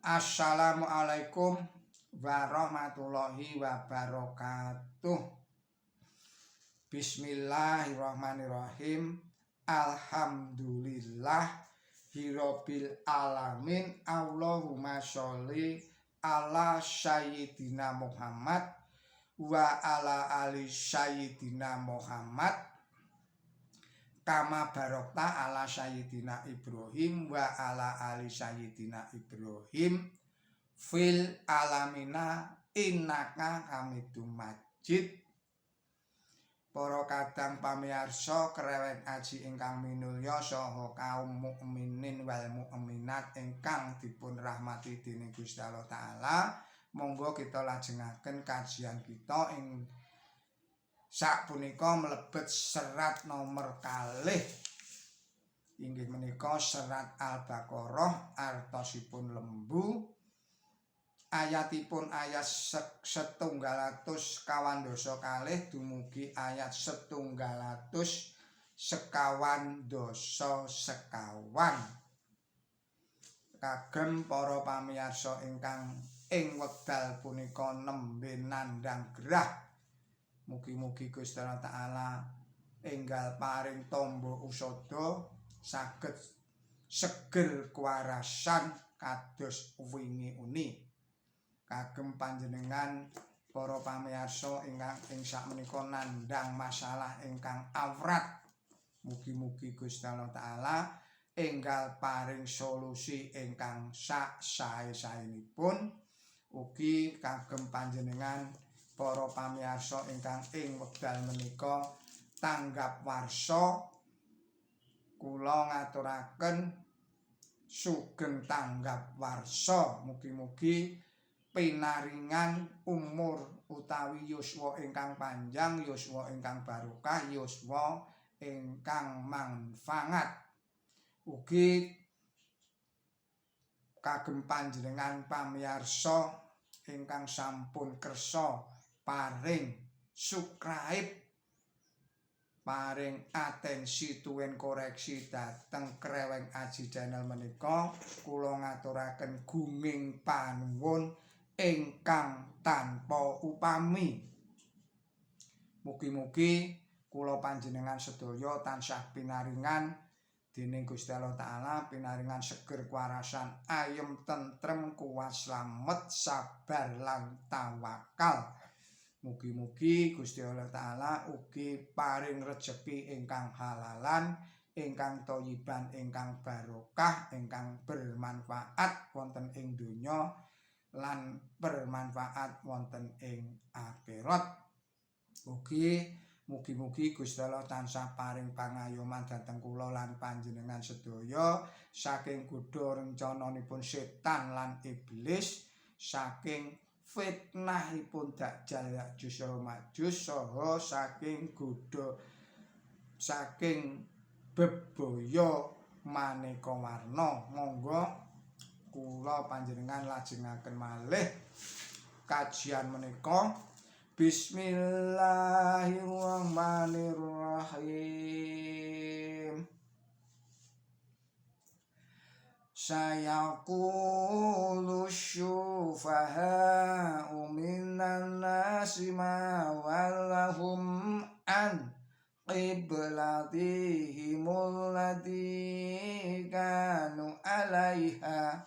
Assalamualaikum warahmatullahi wabarakatuh. Bismillahirrahmanirrahim. Alhamdulillah hirobil alamin. Allahumma sholli ala sayyidina Muhammad wa ala ali sayyidina Muhammad kama barokta ala sayyidina Ibrahim wa ala ali sayyidina Ibrahim fil alamina innaka hamidum majid. Para kadang pamirsa Kreweng Aji ingkang minulya saha kaum mukminin wal mukminat ingkang dipun rahmati dening Gusti Allah Taala, monggo kita lajengaken kajian kita ing sapunika mlebet serat nomor kalih, inggih menika serat Al-Baqarah, artosipun lembu, ayatipun ayat 182 dumugi ayat 194. Kagem para pamirsa ingkang ing wekdal punika nembe nandhang gerah, mugi-mugi Gusti Allah Taala enggal paring tamba usada, saged seger kuwarasan kados wingi uni. Kagem panjenengan para pamirsa ingkang ing sakmenika nandhang masalah ingkang awrat, mugi-mugi Gusti Allah Taala enggal paring solusi ingkang sak sae-saenipun. Ugi kagem panjenengan para pamirsa ingkang ing wekdal menika tanggap warsa, kula ngaturaken sugeng tanggap warsa. Mugi-mugi pinaringan umur utawi yuswa ingkang panjang, yuswa ingkang barokah, yuswa ingkang manfaat. Ugi kagem panjenengan pamirsa ingkang sampun kersa paring subscribe, paring atensi tuwin koreksi dhateng Kreweng Aji Channel menika, kula ngaturaken gunging panuwun ingkang tanpa upami. Mugi-mugi kula panjenengan sedaya tansah pinaringan dening Gusti Allah Taala pinaringan seger kuwarasan, ayem tentrem, kuat slamet, sabar lan tawakal. Mugi-mugi Gusti Allah Taala ugi paring rejeki ingkang halalan, ingkang thayyiban, ingkang barokah, ingkang bermanfaat wonten ing donya lan bermanfaat wonten ing akhirat. Ugi mugi-mugi Gusti Allah tansah paring pangayoman dhateng kula lan panjenengan sedaya saking godha rencananipun setan lan iblis, saking fitnahipun Dajjal Ya'juj Ma'juj, saha saking godha saking bebaya maneka warna. Monggo kula panjenengan lajengaken malih kajian menika. Bismillahirrahmanirrahim. Sayaqulu syufaha'u minan nasi ma wallahum an qiblatihimul lati kanu 'alaiha.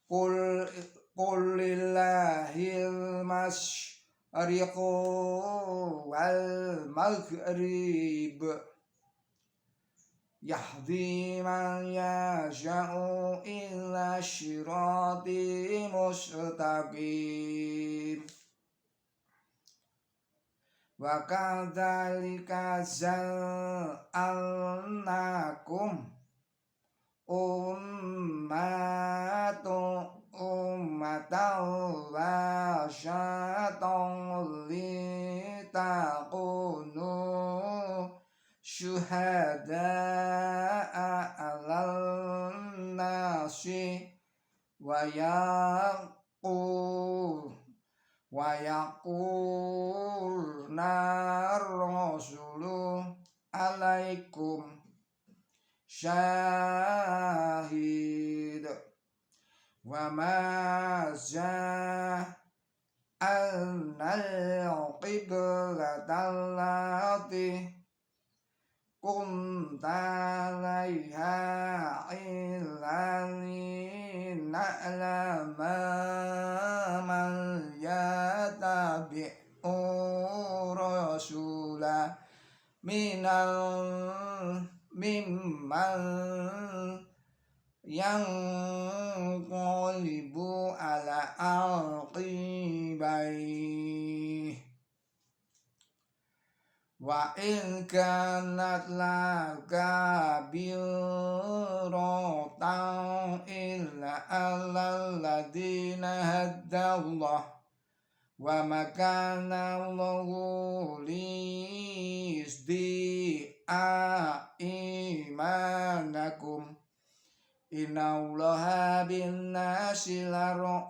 Qul qul lillahil masyriqu wal maghrib yahdi man yasha'u ila syirati mustaqim. Wa kadzalika ja'alnakum ummatan wasatan litakunu syuhada'a 'alan nasi wa yaqulna rasulu alaikum syahida. Wa ma ja'alnal qiblata allati kunta 'alaiha illa lina'lama man yattabi'u rasula minal mimman yanqalibu ala aqibaihi. Wa in kanat lakabiratan illa alal ladina hadallah wa ma kana Allahu liyudhi'a imanakum innallaha bin nasi lara'ufur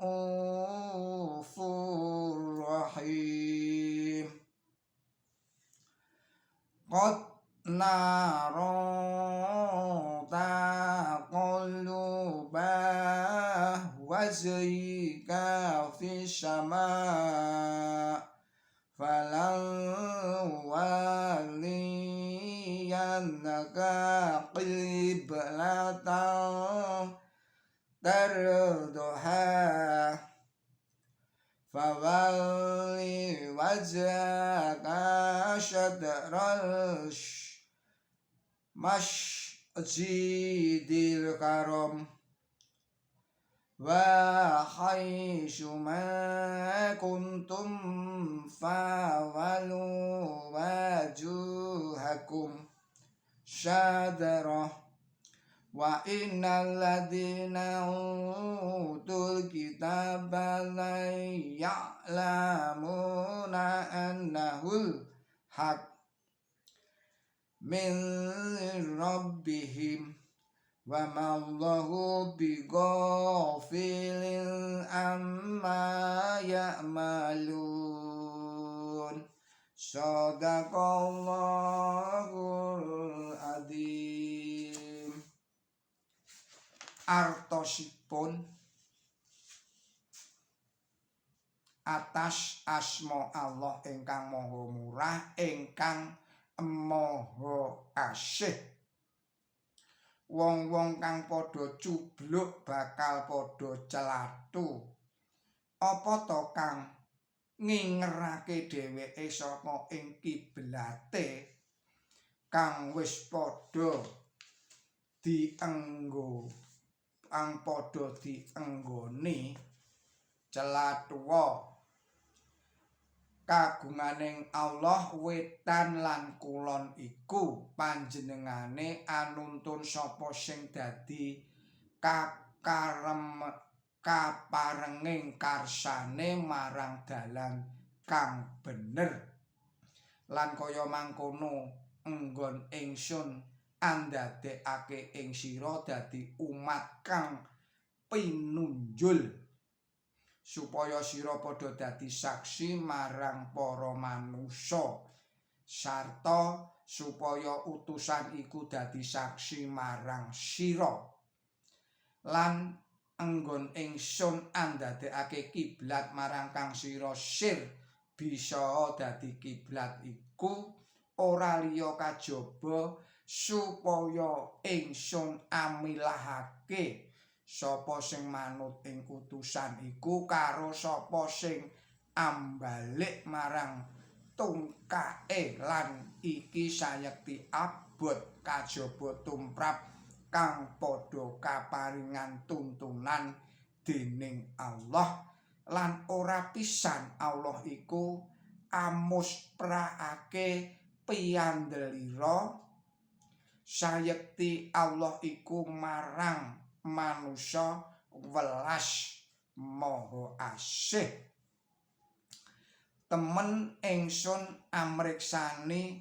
rahim. Qad nara taqalluba wajhika fis sama falan waliyannaka qiblatan tarduha fawalli wajhaka syatral masjidil haram wa haitsu ma kuntum fawalu wajuhakum syadrah. Wa innal ladina utul kitaba la ya'lamuna annahul haq min rabbihim wa ma Allahu bighafilin amma ya'malun. Sadaqallahul adzim. Artosipun atas asma Allah ingkang maha murah ingkang maha asih. Wong-wong kang padha cubluk bakal padha celathu. Apa to kang ngingerake dheweke saka ing kiblate kang wis padha dienggo ang padha dienggoni celathuwa kagunganing Allah wetan lan kulon iku panjenengane anuntun sapa sing dadi kakarem kaparenging karsane marang dalan kang bener. Lan kaya mangkono enggon ingsun andadekake ing sira dadi umat kang pinunjul supaya sira padha dadi saksi marang para manusa sarta supaya utusan iku dadi saksi marang sira. Lan enggon ingsun andadekake kiblat marang kang sira sir bisa dadi kiblat iku ora liya kajaba supaya ingsun amilahake sapa sing manut ing utusan iku karo sapa sing ambalik marang tungkake. Lan iki sayekti abot kajaba tumrap kang padha kaparingan tuntunan dening Allah. Lan ora pisan Allah iku amusprahake piyandelira. Sayekti Allah iku marang manusa welas maha asih. Temen ingsun amriksani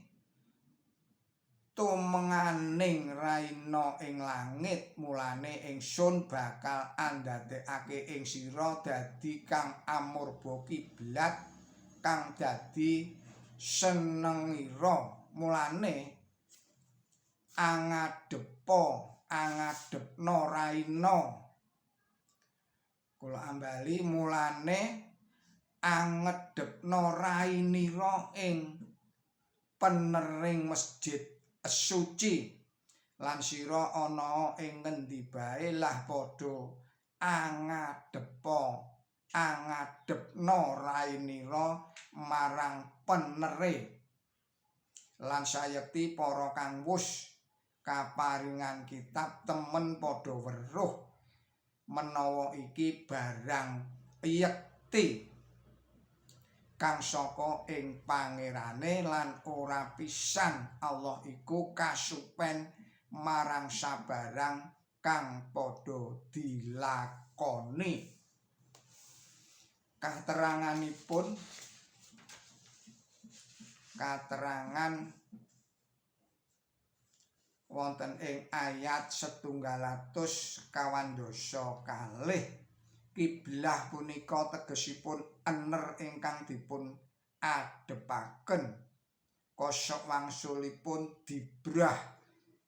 tumenganing raina ing langit, mulane ingsun bakal andadekake ing sira dadi kang amurba kiblat kang dadi senengira. Mulane angadhepa angadhepna raina Kula ambali, mulane angedhepna rainira ing penering masjid suci lan sira ana ing ngendi bae lah padha angadhepna rainira marang penere. Lan sayekti para kang wus kaparingan kitab temen padha weruh menawa iki barang yekti kang saka ing pangerane lan ora pisan Allah iku kasupen marang sabarang kang padha dilakoni. Kateranganipun, katerangan wonten ing ayat 122, kiblah punika tegesipun ener ingkang dipun adhepaken. Kosok wangsulipun dibrah,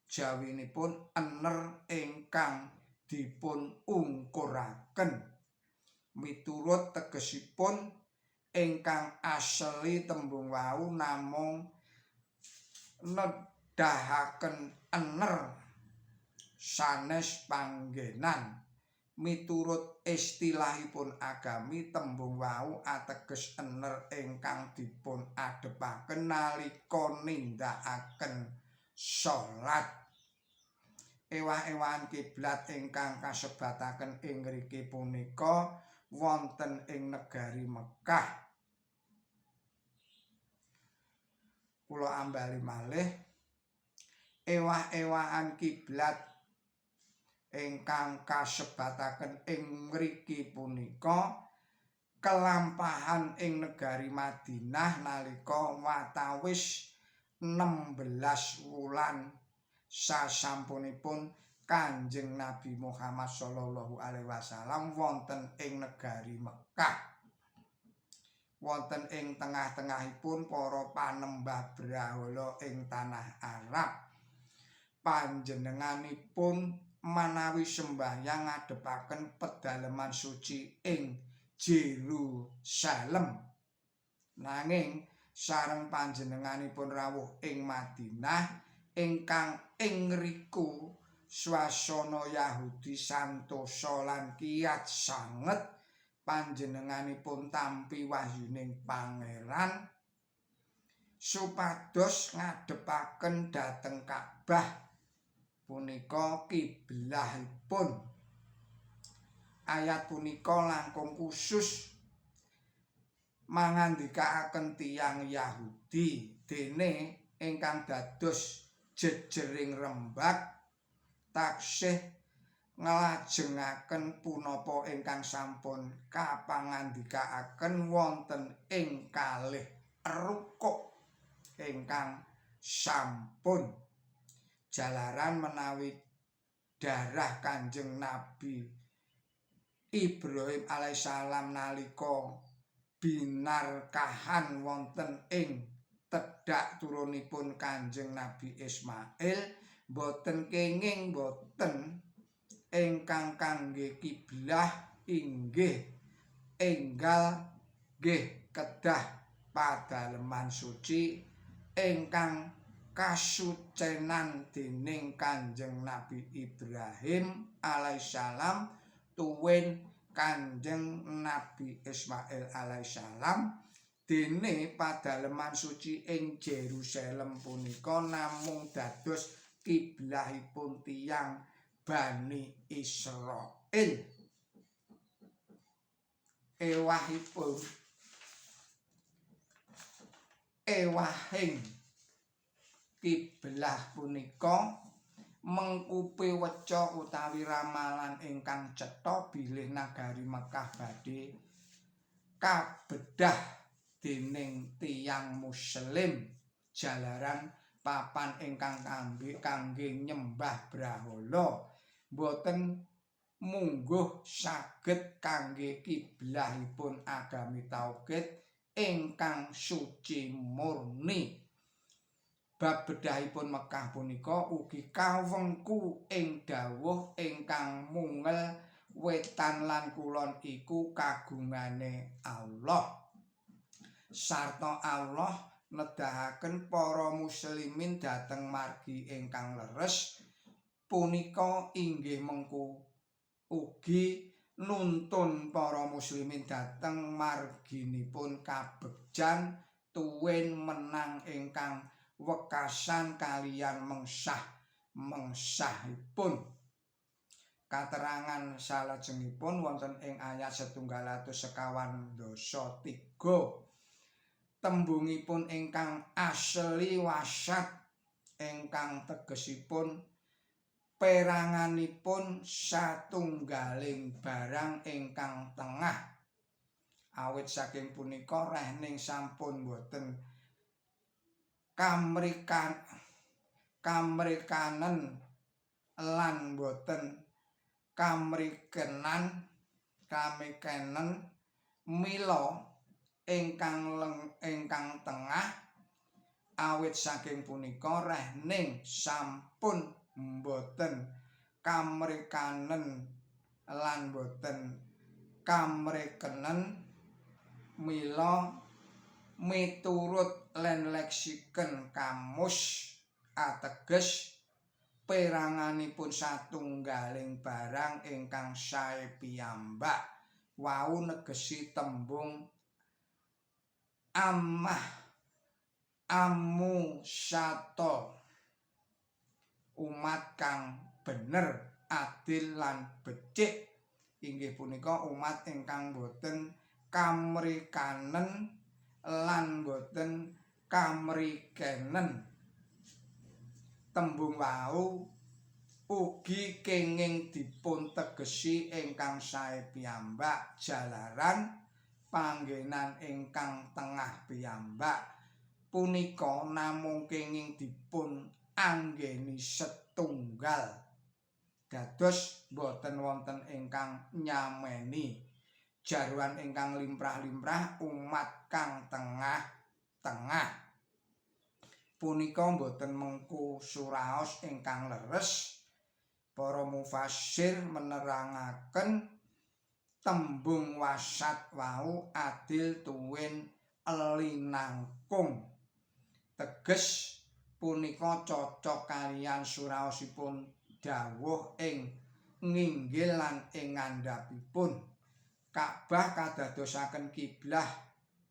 jawinipun ener ingkang dipun ungkuraken. Miturut tegesipun ingkang asli, tembung wau namung nedahaken ener, sanes panggenan. Miturut istilahipun agami, tembung wau ateges ener ingkang dipun adhepaken nalika nindakaken salat. Ewah-ewahan kiblat ingkang kasebataken ing ngriki punika wonten ing negari Mekah. Kula ambali malih, ewah-ewahan kiblat ingkang kasebataken ing ngriki punika kelampahan ing negari Madinah nalika watawis 16 wulan sasampunipun Kanjeng Nabi Muhammad sallallahu alaihi wasallam wonten ing negari Mekah. Wonten ing tengah-tengahipun para panembah brahala ing tanah Arab. Panjenenganipun manawi sembahyang ngadhepaken pedaleman suci ing Jerusalem. Nanging sareng panjenenganipun rawuh ing Madinah ingkang ing ngriku swasana Yahudi santosa lan kiyat sanget, panjenenganipun tampi wahyuning Pangeran supados ngadhepaken dhateng Ka'bah punika kiblahipun. Ayat punika langkung khusus mangandikaaken tiyang Yahudi, dene ingkang dados jejering rembag taksih nglajengaken punapa ingkang sampun kapangandikaaken wonten ing kalih rukuk ingkang sampun. Jalaran menawi darah Kanjeng Nabi Ibrahim alaihissalam nalika binarkahan wonten ing tedhak turunipun Kanjeng Nabi Ismail boten kenging boten ingkang kangge kiblah inggih enggal nggih kedah padaleman suci ingkang kasucenan dening Kanjeng Nabi Ibrahim alaihissalam tuwin Kanjeng Nabi Ismail alaihissalam. Dene padaleman suci ing Jerusalem punika namung dados kiblahipun tiyang Bani Israil. Ewahipun ewahing kiblah punika mengkupi weca utawi ramalan ingkang cetha bilih nagari Mekah badhe kabedah dening tiyang muslim jalaran papan ingkang kangge nyembah brahala boten mungguh saged kangge kiblahipun agami tauhid ingkang suci murni. Bab bedahipun Mekah punika ugi kawengku ing dawuh ingkang mungel wetan lan kulon iku kagungane Allah. Sarta Allah nedahaken para muslimin dhateng margi ingkang leres punika inggih mengku ugi nuntun para muslimin dhateng marginipun kabegjan tuwin menang ingkang wekasan kaliyan mengsah mengsahipun. Katerangan salajengipun wonten ing ayat 153, tembungipun ingkang asli wasat ingkang tegesipun peranganipun satunggaling barang ingkang tengah. Awit saking punika rehning sampun boten kamrikan kamrikanen lan boten kamrikenan kamikenen, mila ingkang ingkang tengah. Awit saking punika rehning sampun boten kamrikanen lan boten kamrekenen, mila miturut len leksiken kamus ateges peranganipun satunggaling barang ingkang sae piyambak. Wau negesi tembung amah amu sato, umat kang bener, adil lan becik, inggih punika umat ingkang boten kamrikanen lan boten kamrikenen. Tembung wau ugi kenging dipun tegesi ingkang sae piyambak jalaran panggenan ingkang tengah piyambak punika namung kenging dipun anggeni setunggal, dados boten wonten ingkang nyameni jarwan ingkang limrah-limrah umat kang tengah-tengah punika boten mengku suraos ingkang leres. Para mufassir menerangaken tembung wasat wau adil tuwin linangkung, teges punika cocok kaliyan suraosipun dawuh ing nginggil lan ing ngandhapipun Ka'bah kadadosaken kiblah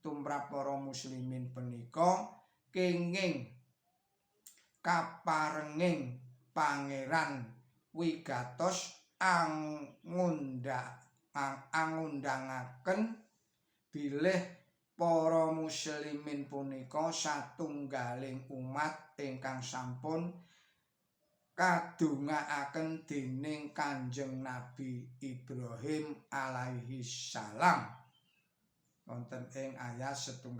tumrap para muslimin punika kenging kaparenging Pangeran wigatos angundhangaken bilih para muslimin punika satunggaling umat ingkang sampun kadongaaken dening Kanjeng Nabi Ibrahim alaihi salam wonten ing ayat 128.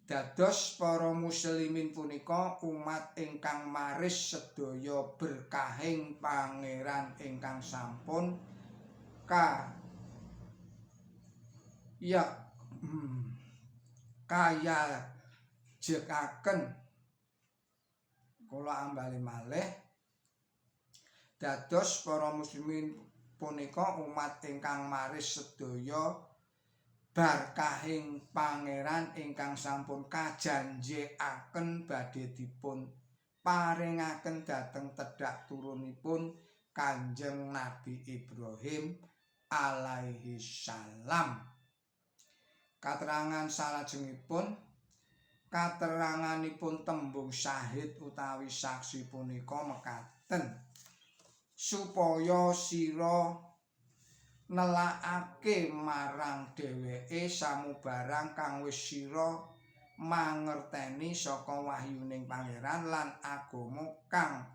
Dados para muslimin punika umat ingkang maris sedaya berkahing Pangeran ingkang sampun ka ya kaya jekaken. Kula ambali malih, dados para muslimin punika umat ingkang maris sedaya barkahing Pangeran ingkang sampun kajanjekaken badhe dipun paringaken dhateng tedhak turunipun Kanjeng Nabi Ibrahim alaihi salam. Katerangan salajengipun, kateranganipun tembung syahid utawi saksi punika mekaten: supaya sira nelakake marang dheweke samubarang kang wis sira mangerteni saka wahyuning Pangeran lan agama kang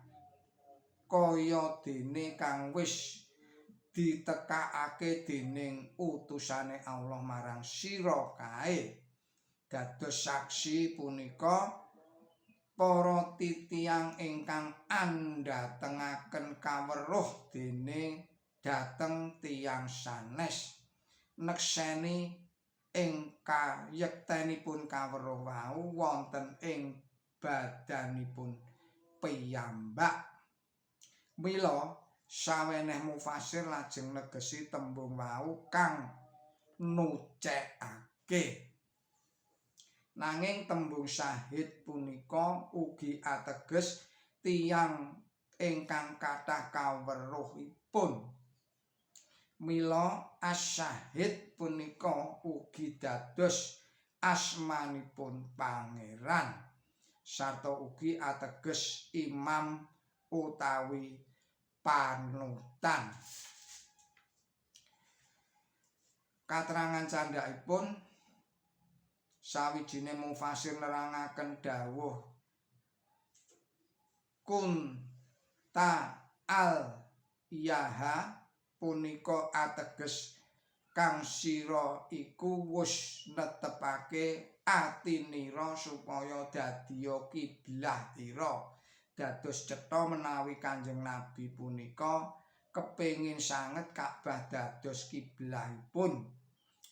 kaya dene kang wis ditekakake dening utusane Allah marang sira kae. Dados saksi punika para titiyang ingkang andhatengaken kaweruh dene dhateng tiyang sanes, nekseni ing kayektenipun kaweruh wau wonten ing badanipun piyambak. Mila Saweneh mufasir lajeng negesi tembung wau kang nucekake. Nanging tembung syahid punika ugi ateges tiyang ingkang kathah kaweruhipun. Mila asyahid punika ugi dados asmanipun Pangeran sarta ugi ateges imam utawi panutan. Katerangan candhakipun sawijine mufasir nerangaken dawuh kun ta al yaha punika ateges kang sira iku wus netepake atinira supaya dadiya kiblah ira. Dados cetha menawi Kanjeng Nabi punika kepengin sanget Ka'bah dados kiblahipun.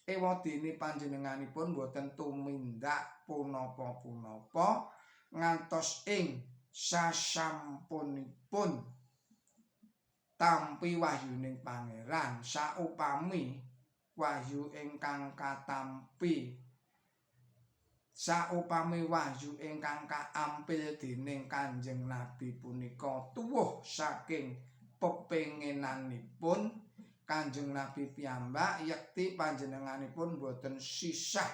Ewadene panjenenganipun boten tumindak punapa-punapa ngantos ing sasampunipun tampi wahyuning Pangeran. Saupami wahyu ingkang katampi, saupami wahyu ingkang kaampil dening Kanjeng Nabi punika tuwuh saking pepenginanipun Kanjeng Nabi piyambak, yekti panjenenganipun boten sisah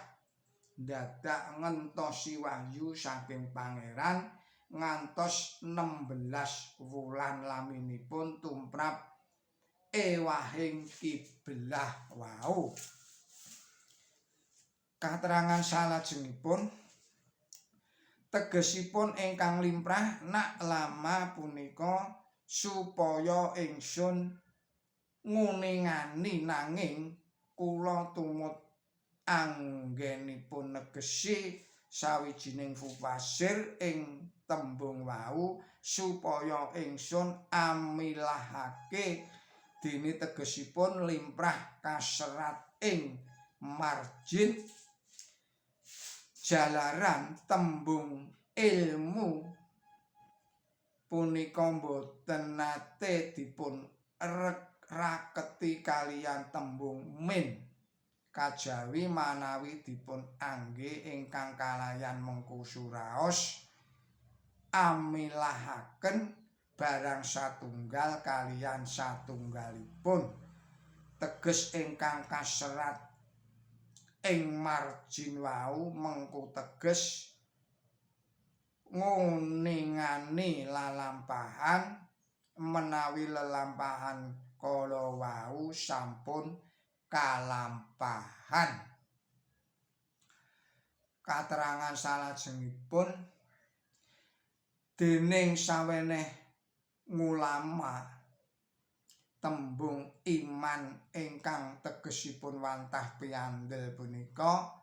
dadak ngentosi wahyu saking Pangeran ngantos 16 wulan laminipun tumrap ewahing kiblah wau. Katerangan salajengipun tegesipun ingkang limrah nak lama punika supaya ingsun nguningani, nanging kula tumut anggenipun negesi sawijining mufasir ing tembung wau supaya ingsun amilahake dene tegesipun limrah kaserat ing marjin jalaran tembung ilmu punika boten nate dipun raketi kaliyan tembung min kajawi manawi dipun angge ingkang kalayan mengku suraos amilahaken barang satunggal kaliyan satunggalipun. Teges ingkang kaserat ing marjin wau mengku teges nguningani lalampahan menawi lelampahan kala wau sampun kalampahan. Katerangan salajengipun dening saweneh ngulama tembung iman ingkang tegesipun wantah piandel punika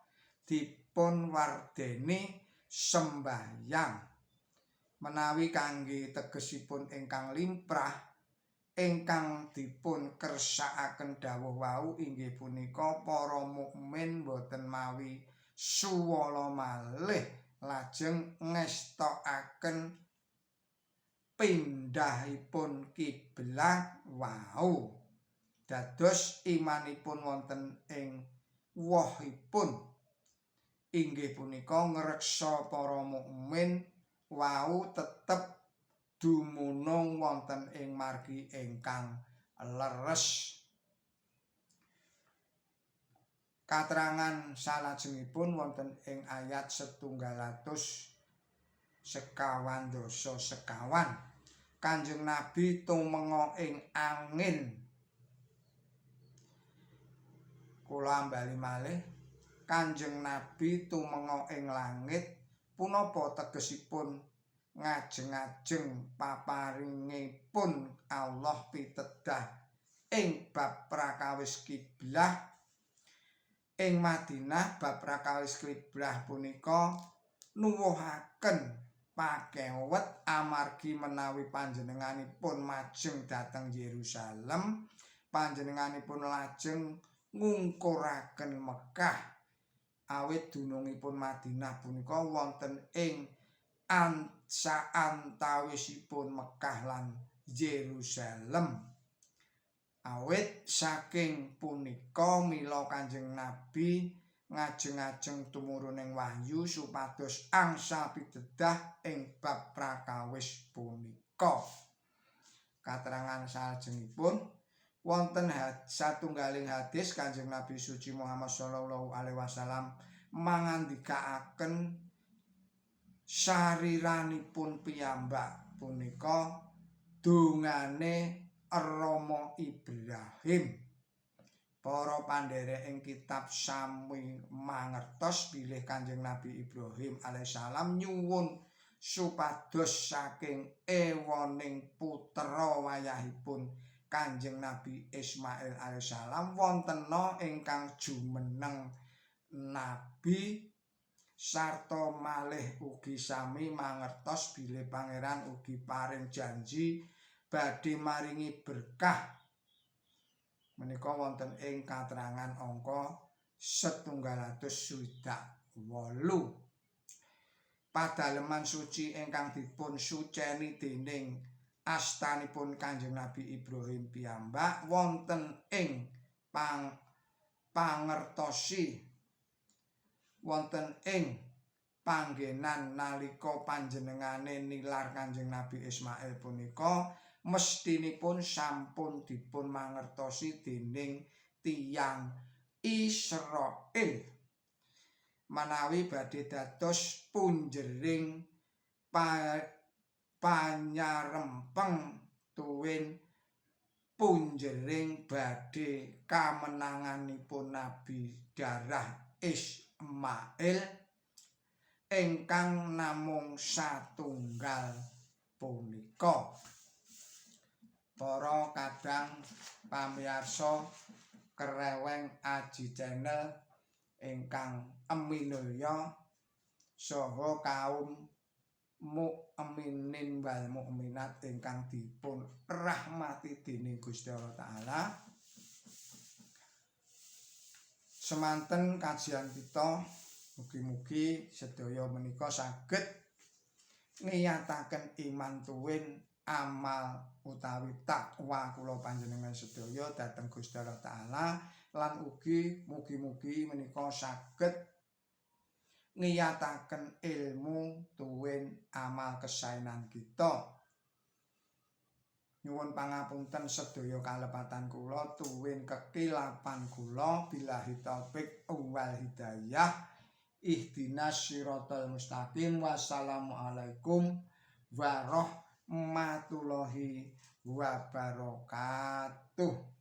dipun wardeni sembahyang. Menawi kangge tegesipun ingkang limrah ingkang dipun kersakaken dawuh wau inggih punika para mukmin boten mawi suwala malih lajeng ngestokaken pindhahipun kiblat wau. Dados imanipun wonten ing wohipun inggih punika ngreksa para mukmin wau tetep dumunung wonten ing margi ingkang leres. Katerangan salajengipun wonten ing ayat 125. Kanjeng Nabi tumenga ing angin. Kula ambali malih, Kanjeng Nabi tumenga ing langit punapa tegesipun ngajeng-ajeng paparingipun Allah pitedah ing bab prakawis kiblah ing Madinah. Bab prakawis kiblah punika nuwuhaken pakewet amargi menawi panjenenganipun majeng dhateng Yerusalem, panjenenganipun lajeng ngungkuraken Mekah. Awit dunungipun Madinah punika wonten ing saantawisipun Mekah lan Yerusalem. Awit saking punika mila Kanjeng Nabi ngajeng-ajeng tumuruning wahyu supados angsal pitedah ing bab prakawis punika. Katerangan salajengipun wonten satunggaling hadis Kanjeng Nabi suci Muhammad sallallahu alaihi wasallam mangandikaaken sariranipun piyambak punika dongane Rama Ibrahim. Para pandherek ing kitab sami mangertos bilih Kanjeng Nabi Ibrahim alaihissalam nyuwun supados saking ewoning putera wayahipun Kanjeng Nabi Ismail alaihissalam wontena ingkang jumeneng nabi, sarta malih ugi sami mangertos bilih Pangeran ugi paring janji badhe maringi berkah. Menika wonten ing katerangan angka 168. Padaleman suci ingkang dipun suceni dening astanipun Kanjeng Nabi Ibrahim piyambak wonten ing pangertosi wonten ing panggenan nalika panjenengane nilar Kanjeng Nabi Ismail punika mestinipun sampun dipun mangertosi dening tiyang Israil menawi badhe dados punjering panyarempeng tuwin punjering badhe kamenanganipun Nabi darah Ismail ingkang namung satunggal punika. Para kadang pamirsa Kereweng Aji Channel ingkang minulya saha kaum mukminin wal mukminat ingkang dipun rahmati dening Gusti Allah Taala. Semanten kajian kita, mugi-mugi sedaya menika saged ngiyataken iman tuwin amal utawi takwa kula panjenengan sedaya dhateng Gusti Allah Taala, lan ugi mugi-mugi menika saged ngiyataken ilmu tuwin amal kesaenan kita. Nyuwun pangapunten sedaya kalepatan kula tuwin kekilapan kula. Billahi taufik wal hidayah. Ihdinas siratal mustaqim. Wassalamualaikum warahmatullahi wabarakatuh.